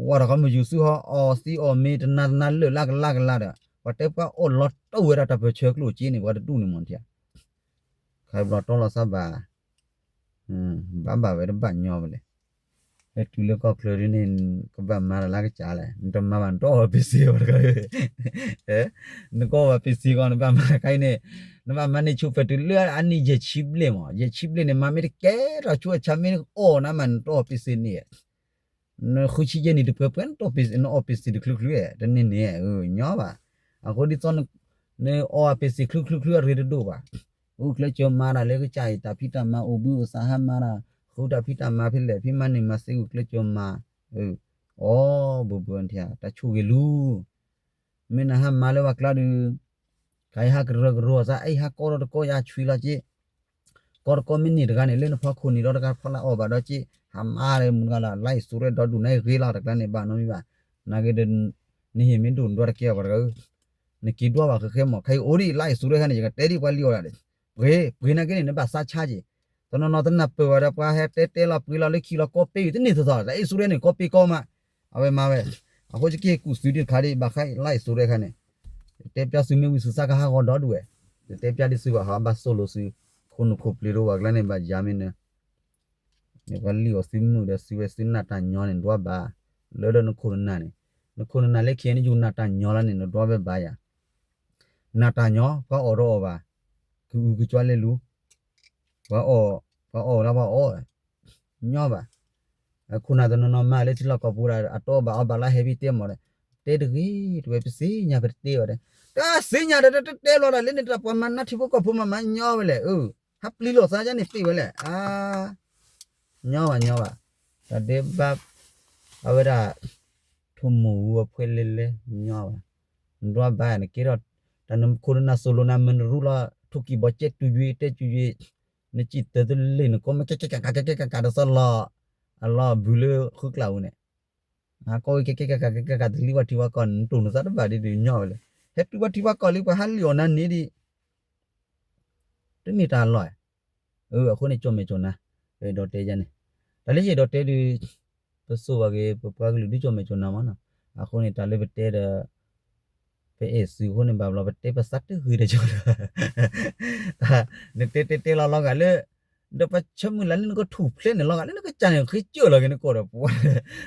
ဝဲဒၣ်ဃီမုၢ်ယူၤသုဟီအီၣ်သံအီၣ်မ့ၤတနၤတနၤလၢာ်လၢကလါကလါဒီး ပှၤတဲပှၤအီၣ်လီၤတအိၣ်ဝဲဒၣ်တၢ်ပၢၢ်ဆၢကျိၣ်စ့န့ၣ် ပှၤတဒူၣ်န့ၣ်မ့ၢ်ထံဧါ ခါဘျီတီလီၤသးဘၣ်, ဘၣ်ဘၣ်ဝဲတဘၣ်ညီဝဲလဲၣ်, ဟဲတုၤလၢကီၢ်ချၢဒ်န့ၣ်, ကဘၣ်မၤတၢ်လၢကစၢ်လဲၣ် နတမၤဘၣ်နတအီၣ် ပ့စ့ ဝဲတဂၤ, နကအီၣ်ဘၣ်ပ့စ့ကီး နဘၣ်မၤတခါအံၤန့ၣ်, နဘၣ်မၤန့ၢ်ဆူၣ်ဖဲတုၤလၢအနံၣ်ယဲၢ်ဆံဘျဲၣ်မး ယဲၢ်ဆံဘျဲၣ်န့ၣ် မၤမ့ၢ်တကဲထီၣ်ဆူအဆါမ့ၢ်နကအီၣ်နၤမး နတအီၣ်ပ့စ့န့ၣ် နဃုဆံယဲၢ်နံၣ်တပှဲၤပှဲၤ နတအီၣ်ပ့စ့ နအီၣ်ပ့စ့တချုးချုး တန့ၢ်န့ၣ် ညီဘၣ်, အဃိဒ်သိး နအီၣ်ပ့စ့ချုးချုးချုးအရ့တဒိၣ်ဘၣ်, ဂုာ်ကျဲးစၢးမၤတၢ်လၢကစၢ်အံၤ တၢ်ဖံးတၢ်မၤအိၣ်ဘှံးအိၣ်သါဟးမၤတၢ် ဃုတၢ်ဖံးတၢ်မၤဖဲလဲၣ် ဖံးမၤန့ၢ်မၤသ့ဂုာ်ကျဲးစၢးမၤ, အီၣ်ဘှံးဘှံးထံ တၢ်ဆိၣ်ဂ့ၤလူၤ မ့ၢ်နဟးမၤလၢပှၤကျါဒီး, ခါအံၤဟးကရၢကရိအသး အံၤဟးကီထီၣ်တကီယၤဆွံလီၤက့, ကီတကီမ့ၢ်န့ၢ်တဂၤန့ၣ် လၢနဖီခိၣ်န့ၣ်ဒီးတဂၤဖီလာ်အီၣ်ဘၣ်ဒီးက့, ဟးမၤလၢမုၢ်တဂၤလၢ် လါအ့ၣ်စိရဲဒီဒူၣ်န့ၣ်ဂ့ၤလီၤတကျါန့ၣ် ဘၣ်နီတမံၤဘၣ်, နာ်က့ဒီး, နဟ့ၣ်မ့ၢ်ဒိၣ်နဒွးတကဲအီၤပှၤတဂၤဧၢ, နက့ၤဒွးဘၣ်ဃဲဃဲမး ခဲအံၤအိၣ်ဒံးလါအ့ၣ်စိရဲခါန့ၣ် ယကတဲဒံးပှၤလံအီၤဒၣ်, ပှ့ၤပှ့ၤနာ်က့န့ၣ် နဘၣ်သးဆါက့ၤ, တနီၤနီၤတနၢ်ပၢၢ်ဘၣ်ဒီးပှၤဟဲတဲတဲလီၤပှ့ၤလီၤလၢခံလီၤကီပ့ၤတန့ၢ်သီသီ လါအ့ၣ်စိရဲန့ၣ် ကီပ့ၤကီမး, အဝဲမၤဝဲ, အဃိယက့ၤကူၣ်သုဒံးတခါဒံး ဘၣ်ဃးလါအ့ၣ်စိရဲခါန့ၣ်, ယတဲပျါသုမ့ၢ်ဝံၤသုသးကဟးဂီၤဒီဒူၣ်ဝဲ, ယတဲပျါဒံးသုဘၣ်ဟးဘၣ်သိၣ်လိသု, ခိၣ်နူာ်ခိၣ်ပျ့ၤတအိၣ်ဘၣ်ကျါန့ၣ် ဘၣ်ယၤမ့ၢ်နၢၤ န့ၣ်ပှၤလံၣ်အီၤသုမုၣ်ဒီးသုဝဲသုနၢ်တၢ်ညီန့ၣ် နဒွးဘၣ်, လၢဒီးနခိၣ်နနၢ်န့ၣ်, နခိၣ်နနၢ်လၢခံန့ၣ် ယနၢ်တၢ်ညီလီၤန့ၣ် နဒွးဝဲဘၣ်ယၤ, နၢ်တၢ်ညီ ပှၤအီၣ်တအီၣ်ဘၣ်, ကအုကကွၢ်လဲၤလူၤ, ပှၤအီၣ်, ပှၤအီၣ်လၢပှၤအီၣ်, ညီဘၣ်, ခိၣ်နၢ်တနီၤနီၤမၤလၢထံလီၢ်ကီၢ်ပူၤဒၣ် အတအီၣ်ဘၣ်အီၣ်ဘၣ်လၢဟဲဖံတဲမးဒီး, တဲတဂ့ၤ တဲဝဲ ပသ့ၣ်ညါပတတဲဘၣ်ဒီး, တၢ်သ့ၣ်ညါဒီးတတဲလီၤဒီး လၢန့ၣ်တၢ်ပှၤမၤနၢ်ထံဖိကီၢ်ဖိမၤမၤညီဝဲလဲၣ်, ဟးပျံၤလိာ်သးဒ်န့ၣ်သ့ဝဲလဲၣ်, ညီဘၣ်ညီဘၣ်, တၢ်ဒဲးဘး အဝဲဒၣ် ထိၣ်မိၢ်ဝူအဖှဲလဲၣ်လဲၣ် ညီဘၣ်, နဒွးဘၣ်နကဲထီၣ် တၢ်နခိၣ်နနၢ်သိၣ်လိနၤ မ့ၢ်နရူလီၤ ထိၣ်ကံၢ်ဘီကဲတူၤယွံၤတဲတူၤယွံၤ, နစံၣ်တၢ်တလ့ၣ် နကိးမ့ၢ်ကဲကဲကးကး ကဲကဲကးကး တသီလီၤ, အလီၢ်ဘုလၢဃုကျးပူၤန့ၣ်, ဟးကိးဝဲကဲကဲကးကးကဲကးကး တလံၣ်ဘၣ်ထံဘၣ်ကီၢ်န့ၣ် နတိၢ်နသးတဘၣ်ဒ်ဒုးညီဝဲလဲၣ်, ဟဲတုၤဘၣ်ထံဘၣ်ကီၢ်လံ ပှၤဟးလံၣ်အီၣ်နၤန့ၣ်ဒံး တမ့ၢ်တၢ်လီၢ်, အဃိန့ၣ် ကၠီၣ်မဲာ်ကၠီၣ်နါ, ဒီးတဲယၤန့ၣ်, တၢ်လၢယအဲၣ်ဒိးတဲဒုး, ပသိၣ်ဘၣ်ဂ့ၤ ပပှၤကလုာ်ဒုးကၠီၣ်မဲာ်ကၠီၣ်နါမးနီၤ, အဃိန့ၣ် တၢ်လၢပတဲဒီး ပအဲၣ်သုးအဃိန့ၣ် ဘၣ်ဘျီပတဲပသးတဂ့ၤဒီးကၠီၣ်ဒီး, နတဲတဲတဲလီၤလီၤဂာ်လၢ ဒီးပှၤဆၢမုၢ်လၢ်လၢနကထူၣ်ဖျဲးန့ၣ်လီၤဂာ်လၢနကစၢ်န့ၣ် ဃ့ကၢၢ်လီၤက့ၤနကိာ်ဒီးပှၤ,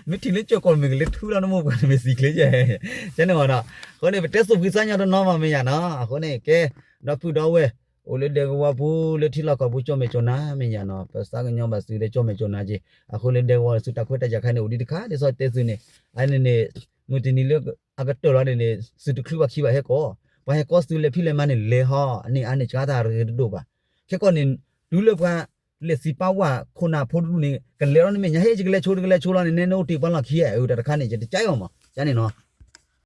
မ့ၢ်ထံၣ်လၢကၢၢ်ကီၢ်မ့ၢ်ကလၢထူလီၤ နမိၢ်ပှၢ်န့ၣ်မ့ၢ်သံချ့ယဲၢ်, ကန့ၣ်မးနီၤ, အဃိန့ၣ် ပတဲသူၣ်ဖှံသးညီတနီၤမးမ့ၢ်ယၤနီၤ, အဃိန့ၣ် ကဲ, ဒီပုၢ်ဒီဝဲၢ် အိၣ်လၢဒဲကဝီၤပူၤ လၢထံလီၢ်ကီၢ်ပူၤ ကၠီၣ်မဲာ်ကၠီၣ်နါမ့ၢ်ယၤနီၤ, ပသးကညီၤဘၣ်သုဒီးကၠီၣ်မဲာ်ကၠီၣ်နါက့ၤ, အဃိလၢဒဲကဝီၤန့ၣ် သုတၢ်ခွဲးတၢ်ယာ်ခါန့ၣ် အိၣ်ဒံးတခါ ဒ်သိးတဲသုန့ၣ်, အန့ၣ်န့ၣ် မုၢ်တနံၤလၢ အကတၢၢ်လီၤန့ၣ်န့ၣ် သုတချုးဘၣ်ခံဘၣ်ဟဲကီး, ပှၤဟဲကီးသုလဲၤဖံးလဲၤမၤန့ၣ်လဲၤဟီ, အန့ၣ်အါန့ၣ်စှၤတၢ်ရ့တဒိၣ်ဘၣ်, ခဲကီးန့ၣ် တုၤလၢပှၤ လဲၤသံပာ်ဝဲ ခိၣ်နၢ်ဖိတဒူၣ်န့ၣ် ကလဲၤလီၤန့ၣ်မ့ၢ်ညါ ဟဲယကလဲၤဆိ တကလဲၤဆိလီၤန့ၣ် နဲနအိၣ်တ့ၢ်ပှၤလီၢ်ခံဧါ, အတၢ်တခါန့ၣ် ယတကးအီၤမး, ကန့ၣ်နီၤ,